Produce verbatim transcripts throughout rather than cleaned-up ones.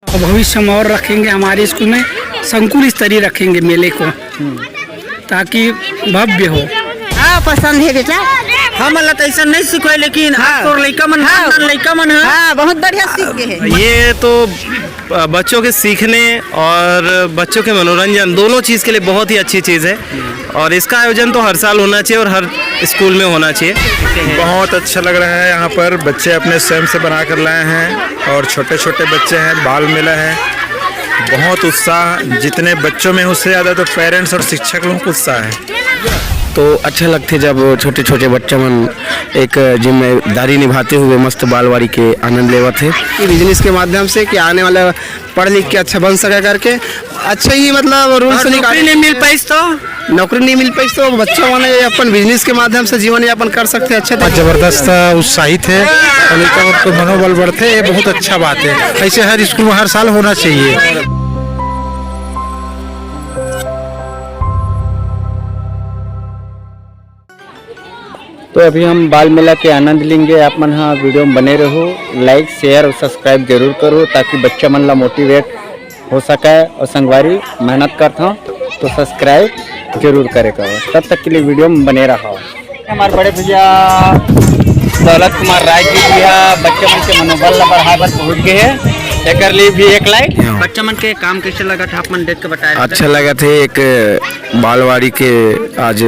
भविष्य में और रखेंगे, हमारे स्कूल में संकुल स्तरीय रखेंगे मेले को, ताकि भव्य हो। हाँ, पसंद है बेटा। हमन ला तो ऐसा नहीं सिखाए, लेकिन हाँ। तोर लइका मन, हाँ। लइका मन है। हाँ, बहुत बढ़िया सीख गए हैं। ये तो अ, बच्चों के सीखने और बच्चों के मनोरंजन, दोनों चीज़ के लिए बहुत ही अच्छी चीज़ है। और इसका आयोजन तो हर साल होना चाहिए और हर स्कूल में होना चाहिए। बहुत अच्छा लग रहा है। यहाँ पर बच्चे अपने स्वयं से बना कर लाए हैं और छोटे छोटे बच्चे हैं। बाल मेला है, बहुत उत्साह। जितने बच्चों में, उससे ज़्यादा तो पेरेंट्स और शिक्षक लोगों को उत्साह है। तो अच्छा लगथे, जब छोटे छोटे बच्चा मन एक जिम्मेदारी निभाते हुए मस्त बालवाड़ी के आनंद लेवत हे। बिजनेस के माध्यम से कि आने वाला पढ़ लिख के अच्छा बन सके करके, अच्छा ही मतलब रूल्स नौकरी निकाले। नहीं मिल पाइस तो? नौकरी नहीं मिल पाइस तो बच्चा मन अपन बिजनेस के माध्यम से जीवन यापन कर सकते हैं अच्छे तरीके से। जबरदस्त उत्साहित है और लइका मन के मनोबल बढ़थे, ये बहुत अच्छा बात है। ऐसे हर स्कूल में हर साल होना चाहिए। तो अभी हम बाल मेला के आनंद लेंगे। आप मन हा वीडियो में बने रहो, लाइक, शेयर और सब्सक्राइब जरूर करो, ताकि बच्चा मन ला मोटिवेट हो सके। और संगवारी, मेहनत करत हव तो सब्सक्राइब जरूर करे करो। तब तक के लिए वीडियो में बने रहो। हमारे बड़े भैया दौलत कुमार राय जी भी हा बच्चा मन के मनोबल ला बढ़ाए बर पहुंच गए हैं। एकर लिए भी एक लाइक। बच्चा मन के काम कैसे लगत है, आप मन देख के बताए। अच्छा लगत हे, एक बालवाड़ी के आज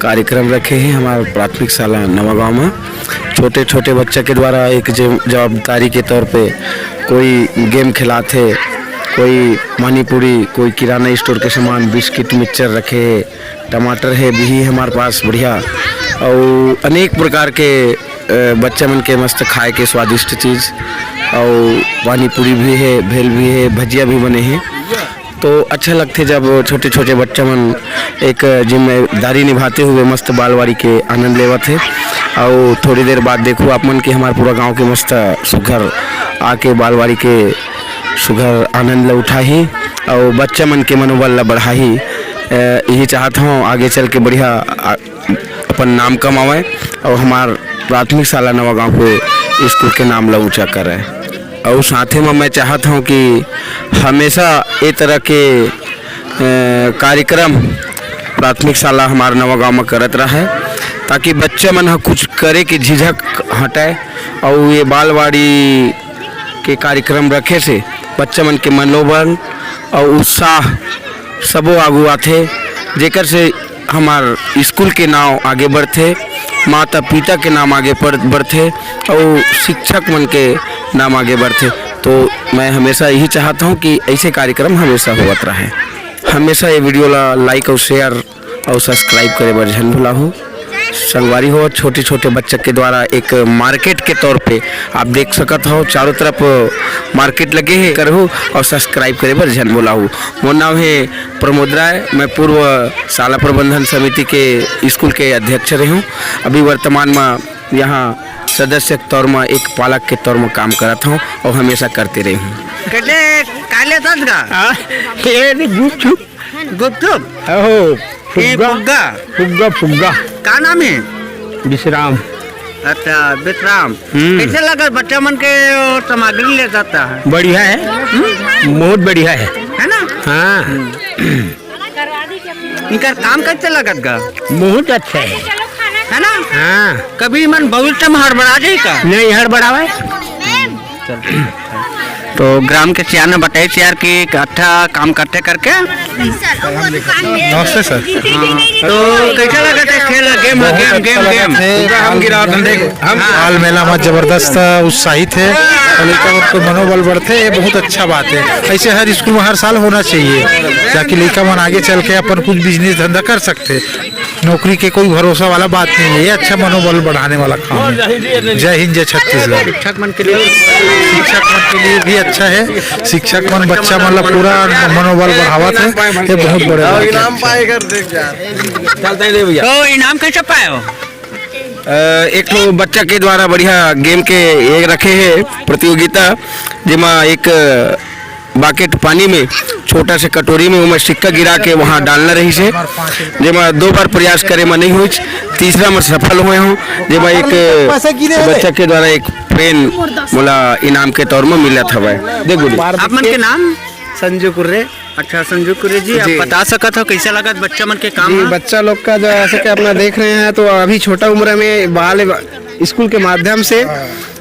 कार्यक्रम रखे हे हमार प्राथमिक शाला नवा गांव में। छोटे छोटे बच्चा के द्वारा एक जे- जवाबदारी के तौर पे कोई गेम खिलात हे, कोई पानी पूरी, कोई किराना स्टोर के सामान, बिस्किट, मिक्सचर रखे हे, टमाटर हे, बिही हे हमार पास बढ़िया, अउ अनेक प्रकार के अ, बच्चा मन के मस्त खाए के स्वादिष्ट चीज, अउ पानी पूरी भी हे, भेल भी हे, भजिया भी बने हे। तो अच्छा लगथे, जब छोटे छोटे बच्चा मन एक जिम्मेदारी निभाते हुए मस्त बालवाड़ी के आनंद लेवत हे। अउ थोड़ी देर बाद देखो आप मन कि हमार पूरा गांव के मस्त सुघर आके बालवाड़ी के सुघर आनंद ल उठाही, अउ बच्चा मन के मनोबल ल बढ़ाही। अ, यही चाहत हूँ आगे चल के बढ़िया आ, अपन नाम कमावय अउ हमार प्राथमिक शाला नवा गांव के स्कूल के नाम ला ऊंचा करय। अउ साथे में मैं चाहत हूँ कि हमेशा ए तरह के अ, कार्यक्रम प्राथमिक शाला हमार नवा गांव में करत रहय, ताकि बच्चा मन ह कुछ करे के झिझक हटय। अउ ये बालवाड़ी के कार्यक्रम रखे से बच्चा मन के मनोबल अउ उत्साह सबो आगू आथे, जेकर से हमार स्कूल के नाम आगे बढ़थे, माता पिता के नाम आगे बढ़ बढ़थे, अउ शिक्षक मन के नाम आगे बढ़थे। तो मैं हमेशा यही चाहत हूँ कि ऐसे कार्यक्रम हमेशा होवत रहे। हमेशा ये वीडियो ला लाइक अउ शेयर अउ सब्सक्राइब करे बर झन भुलाहू। संगवारी हो, छोटे छोटे बच्चा के द्वारा एक मार्केट के तौर पे आप देख सकत हो, चारों तरफ मार्केट लगे हे। करहू अउ सब्सक्राइब करे बर झन भुलाहू। मोर नाम हे प्रमोद राय, मैं पूर्व शाला प्रबंधन समिति के स्कूल के अध्यक्ष रहे हूँ। अभी वर्तमान में यहाँ सदस्य के तौर में एक पालक के तौर में काम करत हूँ अउ हमेशा करते रहे हूँ। कटे काले दस गा? ये गुपचुप। गुपचुप? हो। ये फुग्गा? फुग्गा फुग्गा। का नाम है? विश्राम। अच्छा, विश्राम। हम्म। कैसे लगा बच्चा मन के सामग्री ले जाता है? बढ़िया है। बहुत बढ़िया है। है ना? हाँ। इनका काम कैसे लगत गा? बहुत अच्छा है। है ना? हाँ। कभी मन भविष्य में हड़बड़ा जाए का? नहीं हड़बड़ावे। तो ग्राम के सियान ने बताई यार कि एक अच्छा काम करते करके। नमस्ते सर। तो कैसा लगा था खेल, गेम, गेम, गेम, गेम? हम गिरा धंधे हम बाल मेला में जबरदस्त उत्साहित है और लइका मन के मनोबल बढ़थे, ये बहुत अच्छा बात है। ऐसे हर स्कूल में हर साल होना चाहिए, ताकि लइका मन आगे चल के अपन कुछ बिजनेस धंधा कर सकते। नौकरी के कोई भरोसा वाला बात नहीं है, ये अच्छा मनोबल बढ़ाने वाला काम है। जय हिंद, जय छत्तीसगढ़। शिक्षक मन के लिए शिक्षक मन के लिए भी अच्छा है, शिक्षक मन बच्चा मन ला पूरा मनोबल बढ़ावत है, ये बहुत बड़े बात है। तो इनाम कैसे पाए हो? एक ठो बच्चा के द्वारा बढ़िया गेम के ये रखे हे प्रतियोगिता, जेमा एक बकेट पानी में, छोटा से कटोरी में ओमा सिक्का गिरा के वहाँ डालना रहिस हे, जेमा दो बार प्रयास करे म नहीं होइस, तीसरा म सफल होए हूँ, जेमा एक बच्चा के द्वारा एक पेन मोला इनाम के तौर म मिलत हवय। दे गुड्डू। आप मन के नाम? संजू कुर्रे। अच्छा संजू कुर्रे जी, आप जी। बता सकत हो कैसे लगत बच्चा मन के काम जी, ह? बच्चा लोग का जैसे कि अपना देख रहे हैं, तो अभी छोटा उम्र में बाल स्कूल के माध्यम से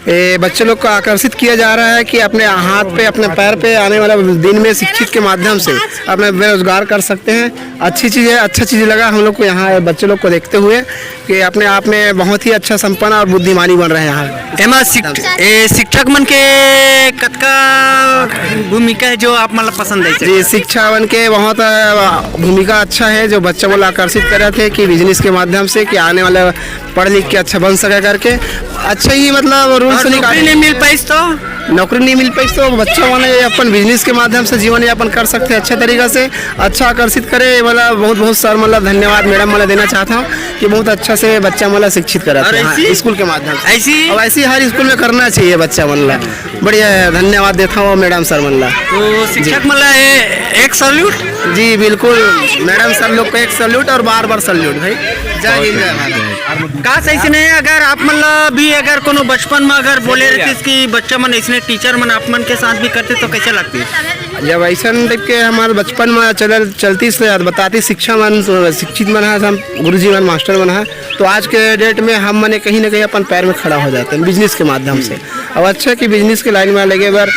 ये बच्चे लोग को आकर्षित किया जा रहा है कि अपने हाथ पे, अपने पैर पे आने वाला दिन में शिक्षित के माध्यम से अपना बेरोजगार कर सकते हैं। अच्छी चीज़ है, अच्छा चीज़ लगा हम लोग को यहाँ बच्चे लोग को देखते हुए कि अपने आप में बहुत ही अच्छा संपन्न और बुद्धिमानी बन रहे हैं यहाँ। एमा शिक-, ए, शिक्षक मन के कतका भूमिका है जो आप मन ला पसंद है? जी, शिक्षा मन के बहुत, अ, भूमिका अच्छा है, जो बच्चा मन ला आकर्षित करत हे कि बिजनेस के माध्यम से कि आने वाला पढ़ लिख के अच्छा बन सके करके। अच्छा ही मतलब रूल्स और नौकरी निकाले। नहीं मिल पाइस तो? नौकरी नहीं मिल पाइस तो बच्चा मन अपन बिजनेस के माध्यम से जीवन यापन कर सकते हैं अच्छा तरीका से, अच्छा आकर्षित करे। ये वाला बहुत बहुत सर मन ला धन्यवाद, मैडम मन ला देना चाहता हूँ कि बहुत अच्छा से बच्चा मन ला शिक्षित करत और हे, हाँ, ऐसी? स्कूल के माध्यम से। ऐसी? और ऐसी हर स्कूल में करना चाहिए बच्चा मन ला। बढ़िया है, धन्यवाद देता हूँ मैडम सर मन ला। तो शिक्षक मन ला ए-, एक सल्यूट। जी बिल्कुल, मैडम सर लोग को एक सल्यूट और बार बार सल्यूट भाई। जय हिंद, जय भारत। का सही से नहीं, अगर आप मन ला भी अगर कोनो बचपन में अगर बोले रहतीस कि बच्चा मन ऐसने टीचर मन आप मन के साथ भी करते तो कैसे लगती? जब ऐसा टाइप के हमारे बचपन में चलल चलती से बताती शिक्षा मन, शिक्षित मन है, हम गुरुजी मन, मास्टर मन है, तो आज के डेट में हम मने कहीं ना कहीं अपन पैर में खड़ा हो जाते हैं बिजनेस के माध्यम से। अब अच्छा कि बिजनेस के लाइन में लगे बर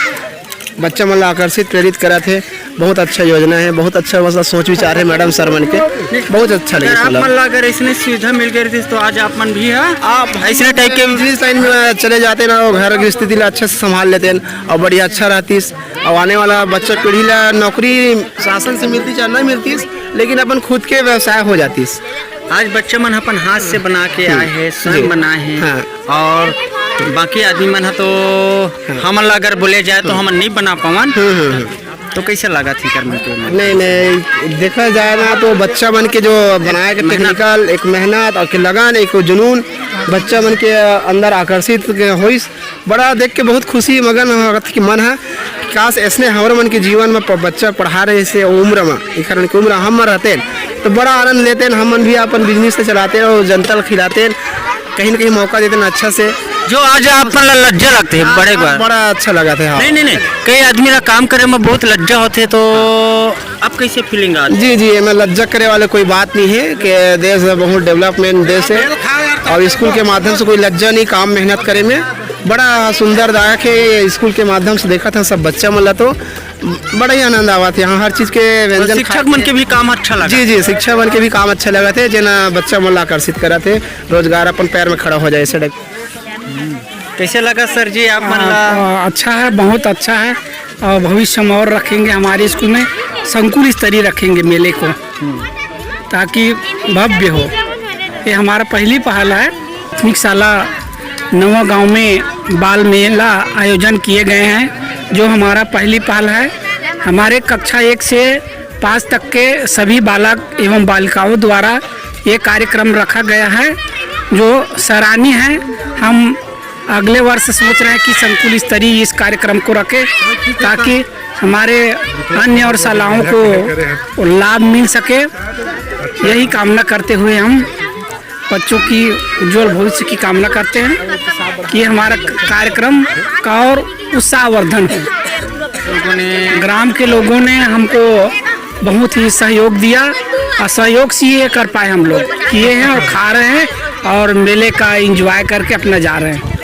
बच्चा मन ला आकर्षित प्रेरित करत हे। बहुत अच्छा योजना है, बहुत अच्छा मतलब सोच विचार है मैडम सर मन के, बहुत अच्छा अगर लगे आप मतलब। मन ला अगर ऐसने सुविधा मिल गई रहतीस तो आज आप मन भी है आप ऐसने टाइप के बिजनेस लाइन में चले जाते ना, वो घर की स्थिति ला अच्छे से संभाल लेते हैं और बढ़िया अच्छा रहतीस। और आने वाला बच्चा पीढ़ी ला नौकरी शासन से मिलती चाहे नहीं मिलतीस, लेकिन अपन खुद के व्यवसाय हो जातीस। आज बच्चा मन अपन हाथ से बना के हम्म। आए हैं, स्वयं जी। बनाए हैं। हाँ। और बाकी आदमी मन ह तो हाँ। हमन ला अगर बोले जाए तो हाँ। हमन नहीं बना पावन। हम्म, हम्म, हम्म। तो कैसे लगा थी कर मन के मन? नहीं, नहीं, देखा जाए ना तो बच्चा मन के जो बनाए के मेहनत। टेक्निकल, एक मेहनत और के लगन, एक जुनून बच्चा मन के अंदर आकर्षित के होइस। बड़ा देख के बहुत खुशी मगन होत कि मन है, काश ऐसने हमर मन के जीवन में प-, बच्चा पढ़ा रहे से उम्र में, एकर मन के उम्र हम रहते तो बड़ा आनंद लेते, हमन भी अपन बिजनेस से चलाते और जनता ला खिलाते, कहीं ना कहीं मौका देते अच्छा से। जो आज आप मन ला लज्जा लगते है, बड़े बार। बड़ा अच्छा लगा था, हाँ। नहीं, नहीं, नहीं, कई आदमी ला काम करे में बहुत लज्जा होते, तो अब कैसे फीलिंग आ? जी, जी, एमे लज्जा करे वाले कोई बात नहीं है कि देश बहुत डेवलपमेंट देश है और स्कूल के माध्यम से कोई लज्जा नहीं काम मेहनत करे में। बड़ा सुंदरदायक है ये स्कूल के माध्यम से देखा था सब बच्चा मन ला तो बड़ा ही आनंद आवत है। यहाँ हर चीज के और व्यंजन शिक्षक खाए मन के भी काम अच्छा लगा। जी, जी, शिक्षक मन के भी काम अच्छा लगा थे, जेना बच्चा मन ला आकर्षित करा थे, रोजगार अपन पैर में खड़ा हो जाए ऐसे टाइप। कैसे लगा सर जी आप मन ला? आ, अच्छा है, बहुत अच्छा है। और भविष्य में और रखेंगे हमारे स्कूल में, संकुल स्तरीय रखेंगे मेले को, ताकि भव्य हो। ये हमारा पहली पहल है। प्राथमिक शाला नवा गांव में बाल मेला आयोजन किए गए हैं, जो हमारा पहली पहल है। हमारे कक्षा एक से पाँच तक के सभी बालक एवं बालिकाओं द्वारा ये कार्यक्रम रखा गया है, जो सराहनीय है। हम अगले वर्ष सोच रहे हैं कि संकुल स्तरीय इस कार्यक्रम को रखें, ताकि हमारे अन्य और शालाओं को लाभ मिल सके। यही कामना करते हुए हम बच्चों की उज्जवल भविष्य की कामना करते हैं कि हमारा कार्यक्रम का और उत्साहवर्धन हो। ग्राम के लोगों ने हमको बहुत ही सहयोग दिया और सहयोग से ये कर पाए हम लोग, किए हैं और खा रहे हैं और मेले का एंजॉय करके अपना जा रहे हैं।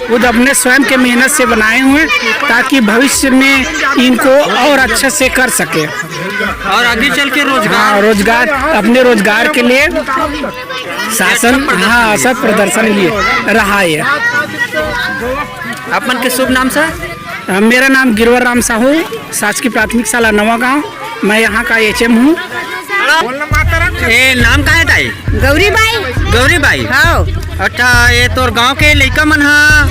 खुद अपने स्वयं के मेहनत से बनाए हुए हैं, ताकि भविष्य में इनको और अच्छे से कर सके। और आगे चल के रोजगार? हाँ, रोजगार, अपने रोजगार के लिए शासन, हाँ, सब प्रदर्शन लिए रहा है। आप मन के शुभ नाम सर? अ, मेरा नाम गिरवर राम साहू, शासकीय प्राथमिक शाला नवा गांव, मैं यहाँ का एचएम हूँ। ए, नाम का है ताई? गौरी बाई। गौरी बाई? हाँ। अच्छा, ये तोर गांव के लइका मन हा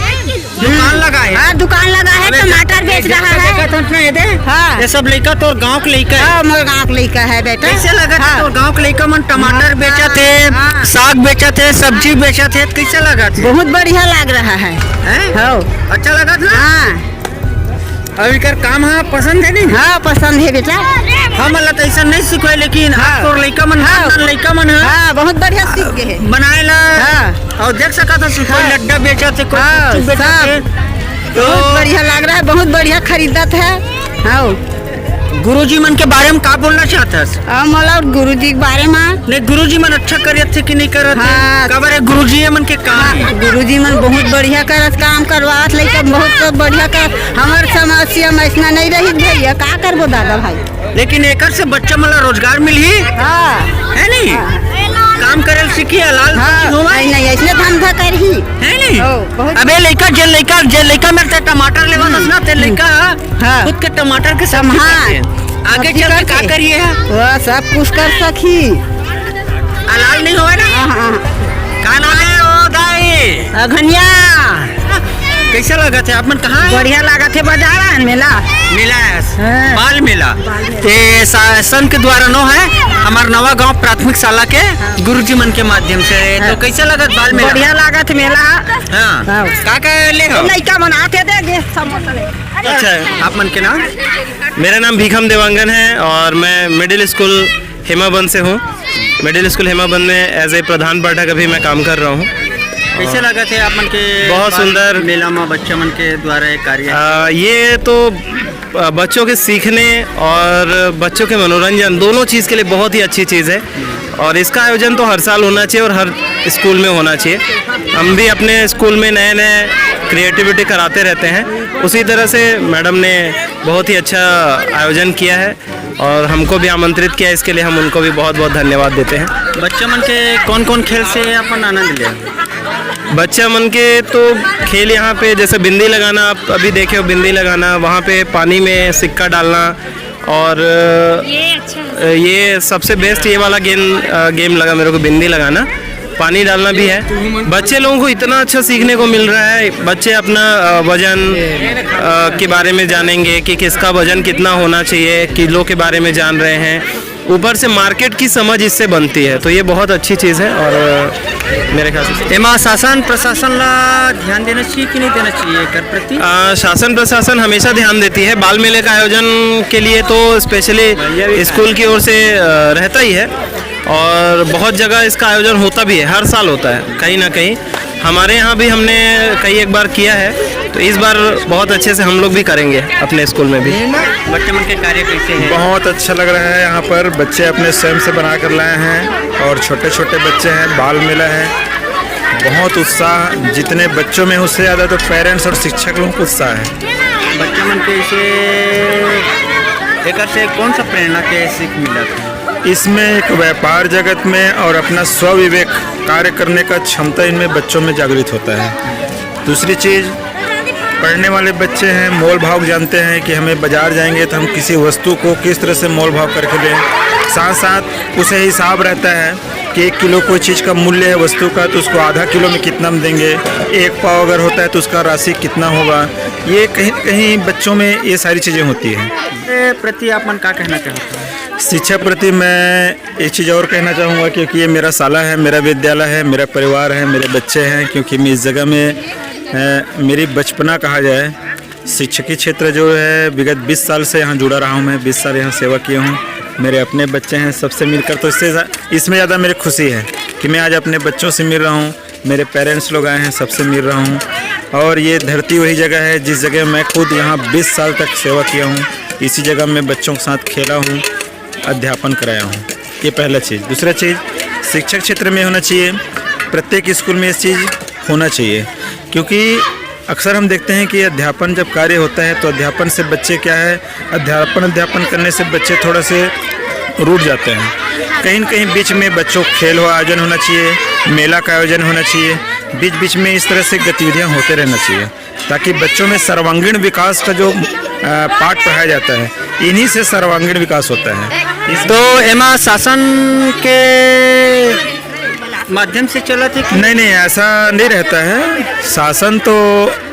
दुकान लगा है? हाँ, दुकान लगा है, अबे टमाटर बेच रहा है। देखत हन ना, ये दे। हाँ। ये सब लइका तोर गांव के लइका है? हाँ, मोर गांव के लइका है बेटा। कैसे लगा हाँ। तोर गांव के लइका मन टमाटर हाँ, बेचत है, हाँ। साग बेचत है, सब्जी बेचत है, कैसे लगा? बहुत बढ़िया लग रहा है। हैं? हाँ। अच्छा लगा ना? हाँ। अब एकर काम ह पसंद हे नहीं? हाँ, पसंद हे बेटा। हमन ला तो ऐसा नहीं सिखोय, लेकिन हाँ। आज तोर लइका मन, हाँ। नान लइका मन ह हाँ, बहुत बढ़िया सीख गए हे। बनाए ला। हाँ। और देख सकत हस, कोई हाँ। लड्डा बेचत हे, कोई हाँ, गुपचुप बेचत सब। हे। तो बहुत बढ़िया लग रहा है, बहुत बढ़िया खरीदत है। हाँ। गुरुजी मन के बारे में का बोलना चाहत हस? आ, मोला गुरुजी के बारे में। नहीं, गुरुजी मन अच्छा करत हे कि नहीं करत हे? हाँ। काबर हे, गुरुजी मन के काम हाँ, हे। गुरुजी मन बहुत बढ़िया करत, काम करवावत, लइका बहुत सब बढ़िया करत। हमर समस्या में ऐसना नहीं रही भैया, का करबो दादा भाई? लेकिन एकर से बच्चा मन ला रोजगार मिलही, हाँ। हे नहीं? हाँ। काम करे ल सीखही, हलाल हाँ, रोजी होवय। नहीं, नहीं, ऐसने धंधा करही। हे नहीं? हो, बहुत अबे लइका, जे लइका, जे लइका मेर ते टमाटर लेवत हस ना, ते लइका हाँ। खुद के टमाटर के सब्जी हाँ। करथे। आगे सब्जी चल के करथे। का करिए? वो सब कुछ कर सकही। हलाल नहीं होवय ना? हाँ, हाँ। का नाम हे ओ दाई? अघनिया। कैसा लागत हे? आप मन कहाँ हे? बढ़िया लागत हे, बाजार आन मेला। मेला हे। हाँ। बाल मेला। ये शासन के द्वारा नो हे, हमर नवा गांव प्राथमिक शाला के गुरुजी मन के माध्यम से। तो हाँ। कैसा लागत बाल मेला? बढ़िया लागत हे मेला। हाँ। हाँ। का का ले हो? लइका मन आथे दे गे, सब बोतल हे। अच्छा, आप मन के नाम? मेरा नाम भीखम देवांगन है और मैं मिडिल स्कूल हेमाबंद से हूँ। मिडिल स्कूल हेमाबंद में एज ए प्रधान पाठक अभी मैं काम कर रहा हूँ। कैसे लागत हे आप मन के बहुत बाल सुंदर। मेला में बच्चा मन के द्वारा ये कार्य? आ, ये तो, आ, बच्चों के सीखने और बच्चों के मनोरंजन, दोनों चीज़ के लिए बहुत ही अच्छी चीज़ है। और इसका आयोजन तो हर साल होना चाहिए और हर स्कूल में होना चाहिए। हम भी अपने स्कूल में नए नए क्रिएटिविटी कराते रहते हैं। उसी तरह से मैडम ने बहुत ही अच्छा आयोजन किया है और हमको भी आमंत्रित किया, इसके लिए हम उनको भी बहुत बहुत धन्यवाद देते हैं। बच्चा मन के कौन कौन खेल से अपन आनंद ले? बच्चा मन के तो खेल यहाँ पे जैसे बिंदी लगाना, आप अभी देखे हो बिंदी लगाना, वहाँ पे पानी में सिक्का डालना, और ये अच्छा है। ये सबसे बेस्ट ये वाला गेम, अ, गेम लगा मेरे को, बिंदी लगाना, पानी डालना भी है। बच्चे लोगों को इतना अच्छा सीखने को मिल रहा है। बच्चे अपना, अ, वजन, अ, के बारे में जानेंगे कि किसका वजन कितना होना चाहिए, किलो के बारे में जान रहे हैं। ऊपर से मार्केट की समझ इससे बनती है, तो ये बहुत अच्छी चीज़ है। और, अ, मेरे ख्याल से एमा शासन प्रशासन ला ध्यान देना चाहिए कि नहीं देना चाहिए एकर प्रति? अ, शासन प्रशासन हमेशा ध्यान देती है। बाल मेले का आयोजन के लिए तो स्पेशली स्कूल की ओर से, अ, रहता ही है और बहुत जगह इसका आयोजन होता भी है, हर साल होता है कहीं ना कहीं। हमारे यहाँ भी हमने कई एक बार किया है, तो इस बार बहुत अच्छे से हम लोग भी करेंगे अपने स्कूल में भी। बच्चे मन के कार्य कैसे है? बहुत अच्छा लग रहा है। यहाँ पर बच्चे अपने स्वयं से बना कर लाए हैं और छोटे छोटे बच्चे हैं, बाल मेला है, बहुत उत्साह। जितने बच्चों में, उससे ज़्यादा तो पेरेंट्स और शिक्षक लोगों को उत्साह है। बच्चे मन के इसे एकर से कौन सा प्रेरणा के सीख मिला था? इसमें एक व्यापार जगत में और अपना स्वविवेक कार्य करने का क्षमता इनमें बच्चों में जागृत होता है। दूसरी चीज़, पढ़ने वाले बच्चे हैं, मोल भाव जानते हैं कि हमें बाज़ार जाएंगे तो हम किसी वस्तु को किस तरह से मोल भाव करके लें। साथ साथ उसे हिसाब रहता है कि एक किलो कोई चीज़ का मूल्य है वस्तु का, तो उसको आधा किलो में कितना हम देंगे, एक पाव अगर होता है तो उसका राशि कितना होगा। ये कहीं ना कहीं बच्चों में ये सारी चीज़ें होती हैं। के प्रति आप मन का कहना चाहते हैं? शिक्षा प्रति मैं एक चीज़ और कहना चाहूँगा, क्योंकि ये मेरा शाला है, मेरा विद्यालय है, मेरा परिवार है, मेरे बच्चे हैं, क्योंकि मैं इस जगह में, अ, मेरी बचपना कहा जाए, शिक्षकी क्षेत्र जो है, विगत बीस साल से यहाँ जुड़ा रहा हूँ मैं, बीस साल यहाँ सेवा किया हूँ। मेरे अपने बच्चे हैं, सबसे मिलकर तो इससे ज़्या-, इसमें ज़्यादा मेरी खुशी है कि मैं आज अपने बच्चों से मिल रहा हूँ, मेरे पेरेंट्स लोग आए हैं, सबसे मिल रहा हूँ। और ये धरती वही जगह है जिस जगह मैं खुद यहाँ बीस साल तक सेवा किया हूँ, इसी जगह मैं बच्चों के साथ खेला हूँ, अध्यापन कराया हूँ। ये पहला चीज़। दूसरा चीज़, शिक्षक क्षेत्र में होना चाहिए, प्रत्येक स्कूल में ये चीज़ होना चाहिए, क्योंकि अक्सर हम देखते हैं कि अध्यापन जब कार्य होता है तो अध्यापन से बच्चे क्या है, अध्यापन अध्यापन करने से बच्चे थोड़ा से रूठ जाते हैं। कहीं न कहीं बीच में बच्चों को खेल हो, आयोजन होना चाहिए, मेला का आयोजन होना चाहिए, बीच बीच में इस तरह से गतिविधियाँ होते रहना चाहिए, ताकि बच्चों में सर्वांगीण विकास का जो, अ, पाठ पढ़ाया जाता है, इन्हीं से सर्वांगीण विकास होता है। इस तो एमा शासन के माध्यम से चलत हे कि? नहीं, नहीं, ऐसा नहीं रहता है। शासन तो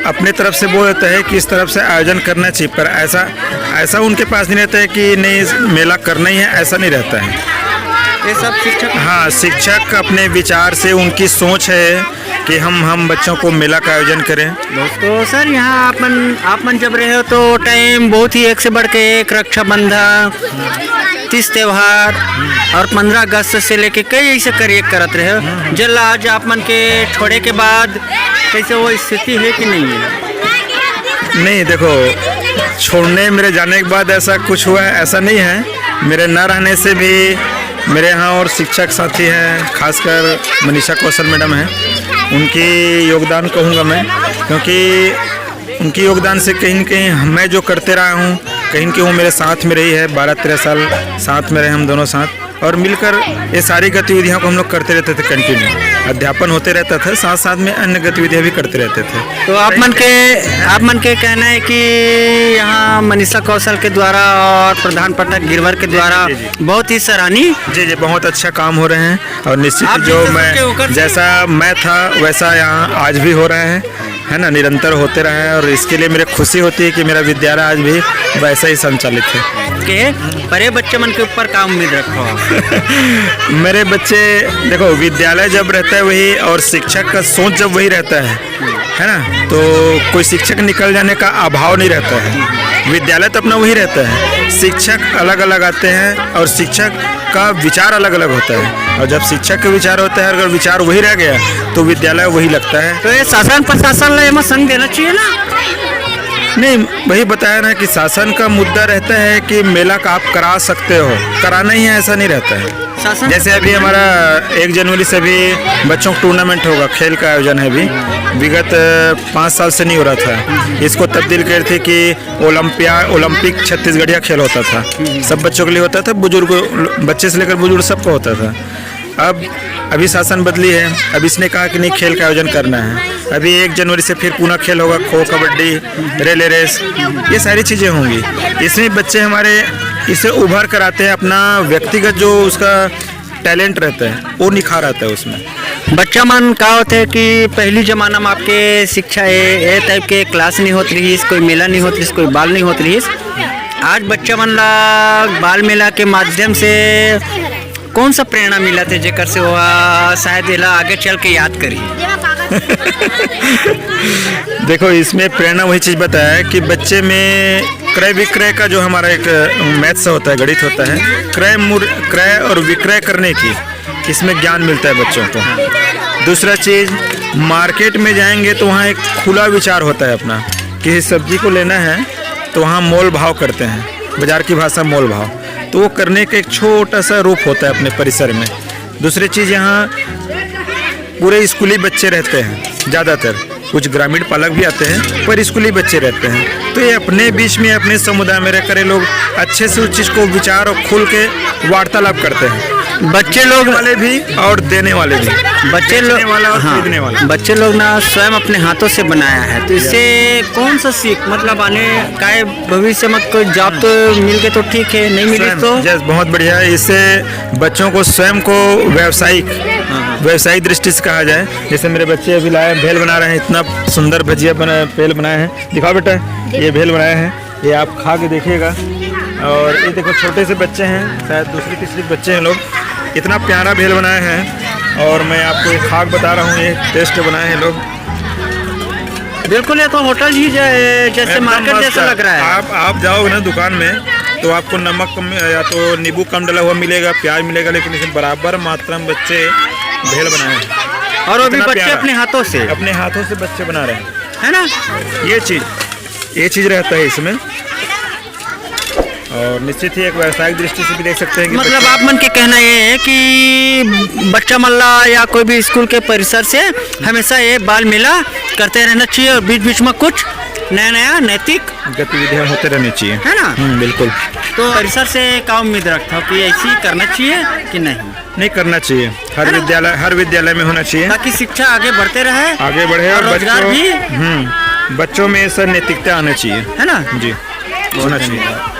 अपने तरफ से बोल देता है कि इस तरफ से आयोजन करना चाहिए, पर ऐसा, ऐसा उनके पास नहीं रहता है कि नहीं, मेला करना ही है, ऐसा नहीं रहता है। ये सब शिक्षक? हाँ, शिक्षक अपने विचार से, उनकी सोच है, कि हम हम बच्चों को मेला का आयोजन करें। तो सर, यहाँ आप मन आप मन जब रहे हो तो टाइम बहुत ही एक से बढ़ के एक, रक्षाबंधन, तीज त्योहार और पंद्रह अगस्त से लेके कई ऐसे कार्य करत रहे हो, जेला आज आप मन के छोड़े के बाद कैसे वो स्थिति है कि नहीं है? नहीं, देखो, छोड़ने, मेरे जाने के बाद ऐसा कुछ हुआ है, ऐसा नहीं है। मेरे ना रहने से भी मेरे यहाँ और शिक्षक साथी हैं, खासकर मनीषा कौशल मैडम हैं, उनकी योगदान कहूँगा मैं, क्योंकि उनकी योगदान से कहीं ना कहीं मैं जो करते रहा हूँ, कहीं ना कहीं वो मेरे साथ में रही है, बारह तेरह साल साथ में रहे हम दोनों साथ, और मिलकर ये सारी गतिविधियों को हम लोग करते रहते थे कंटिन्यू। अध्यापन होते रहता था, साथ साथ में अन्य गतिविधियाँ भी करते रहते थे। तो आप मन के आप मन के कहना है कि यहाँ मनीषा कौशल के द्वारा और प्रधान पाठक गिरवर के द्वारा जी, जी। बहुत ही सराहनीय। जी, जी, बहुत अच्छा काम हो रहे हैं, और निश्चित आप जो जैसे मैं सबके ओकर से जैसा मैं था, वैसा यहाँ आज भी हो रहा है, है ना, निरंतर होते रहे हैं, और इसके लिए मेरे खुशी होती है कि मेरा विद्यालय आज भी वैसा ही संचालित है। के परे बच्चे मन के ऊपर का उम्मीद रखो आप? मेरे बच्चे, देखो, विद्यालय जब रहता है वही, और शिक्षक का सोच जब वही रहता है, है ना, तो कोई शिक्षक निकल जाने का अभाव नहीं रहता है। विद्यालय तो अपना वही रहता है, शिक्षक अलग अलग आते हैं और शिक्षक का विचार अलग अलग होता है, और जब शिक्षक का विचार होता है, अगर विचार वही रह गया, तो विद्यालय वही लगता है। तो ये शासन प्रशासन ला एमा संग देना चाहिए ना? नहीं, वही बताया ना कि शासन का मुद्दा रहता है कि मेला का आप करा सकते हो, कराना ही है, ऐसा नहीं रहता है। शासन जैसे अभी हमारा एक जनवरी से भी बच्चों का टूर्नामेंट होगा, खेल का आयोजन है अभी, विगत पाँच साल से नहीं हो रहा था, इसको तब्दील कर थे कि ओलंपिया ओलंपिक छत्तीसगढ़िया खेल होता था, सब बच्चों के लिए होता था, बुजुर्ग, बच्चे से लेकर बुजुर्ग सबको होता था। अब अभी शासन बदली है, अब इसने कहा कि नहीं, खेल का आयोजन करना है। अभी एक जनवरी से फिर पुनः खेल होगा, खो, कबड्डी, रिले रेस, ये सारी चीज़ें होंगी। इसमें बच्चे हमारे इसे उभर कर आते हैं, अपना व्यक्तिगत जो उसका टैलेंट रहता है, वो निखार आता है उसमें। बच्चा मन का होते है कि पहली जमाना में आपके शिक्षा ए, ए टाइप के क्लास नहीं होत रहीस, कोई मेला नहीं होत रहीस, कोई बाल नहीं होत रहीस। आज बच्चा मन ला बाल मेला के माध्यम से कौन सा प्रेरणा मिलत हे, जेकर से वो, आ, शायद एला आगे चल के याद करही? देखो, इसमें प्रेरणा वही चीज़ बताया है कि बच्चे में क्रय विक्रय का जो हमारा एक, अ, मैथ्स होता है, गणित होता है, क्रय मूल्य, क्रय और विक्रय करने की, इसमें ज्ञान मिलता है बच्चों को। दूसरा चीज़, मार्केट में जाएंगे तो वहाँ एक खुला विचार होता है अपना, किसी सब्जी को लेना है तो वहाँ मोल भाव करते हैं, बाजार की भाषा मोल भाव, तो वो करने का एक छोटा सा रूप होता है अपने परिसर में। दूसरी चीज़, यहाँ पूरे स्कूली बच्चे रहते हैं ज़्यादातर, कुछ ग्रामीण पालक भी आते हैं, पर स्कूली बच्चे रहते हैं, तो ये अपने बीच में, अपने समुदाय में रहकर ये लोग अच्छे से उस चीज़ को विचार और खुल के वार्तालाप करते हैं। बच्चे लोग वाले भी और देने वाले भी, बच्चे लोग बेचने वाला और हाँ, खरीदने वाला। बच्चे लोग ना स्वयं अपने हाथों से बनाया है, तो इससे कौन सा सीख, मतलब, आने का है भविष्य में? कोई जॉब तो मिल के तो ठीक है, नहीं मिले स्वयं, तो? यस, बहुत बढ़िया है। इससे बच्चों को स्वयं को व्यावसायिक, हाँ, हाँ। व्यावसायिक दृष्टि से कहा जाए। जैसे मेरे बच्चे अभी लाए, भेल बना रहे हैं, इतना सुंदर भजिया बना, भेल बनाए हैं। दिखाओ बेटा, ये भेल बनाए हैं, ये आप खा के देखिएगा। और ये देखो, छोटे से बच्चे हैं, शायद दूसरी तीसरी के बच्चे हैं लोग। इतना प्यारा भेल बनाए हैं, और मैं आपको ये खा के बता रहा हूँ, ये टेस्ट बनाए हैं लोग। बिल्कुल, ये तो होटल ही जै-, जैसे एकदम मार्केट मस्त जैसा है। लग रहा है। आप, आप जाओगे ना दुकान में, तो आपको नमक कम या तो नींबू कम डला हुआ मिलेगा, प्याज मिलेगा, लेकिन इसमें बराबर मात्रा में बच्चे भेल बनाए हैं। और वो भी इतना बच्चे प्यारा। अपने हाथों से। अपने हाथों से बच्चे बना रहे हैं। है ना? ये चीज़, ये चीज़ रहता है इसमें। और निश्चित ही एक व्यावसायिक दृष्टि से भी देख सकते हैं कि मतलब, बच्चे आप मन के कहना ये है कि बच्चा मन ला या कोई भी स्कूल के परिसर से हमेशा ये बाल मेला करते रहना चाहिए और बीच-बीच में कुछ नया-नया नैतिक गतिविधियां होते रहनी चाहिए। है ना? हम्म, बिल्कुल। तो परिसर से का उम्मीद रखता हूँ कि ऐसी करना चाहिए कि नहीं? नहीं, करना चाहिए। हर है ना? विद्यालय, हर विद्यालय में होना चाहिए। ताकि शिक्षा आगे बढ़ते रहे आगे बढ़े और और रोजगार बच्चों, भी। हम्म, बच्चों में सर नैतिकता आना चाहिए। है ना? जी, होना चाहिए।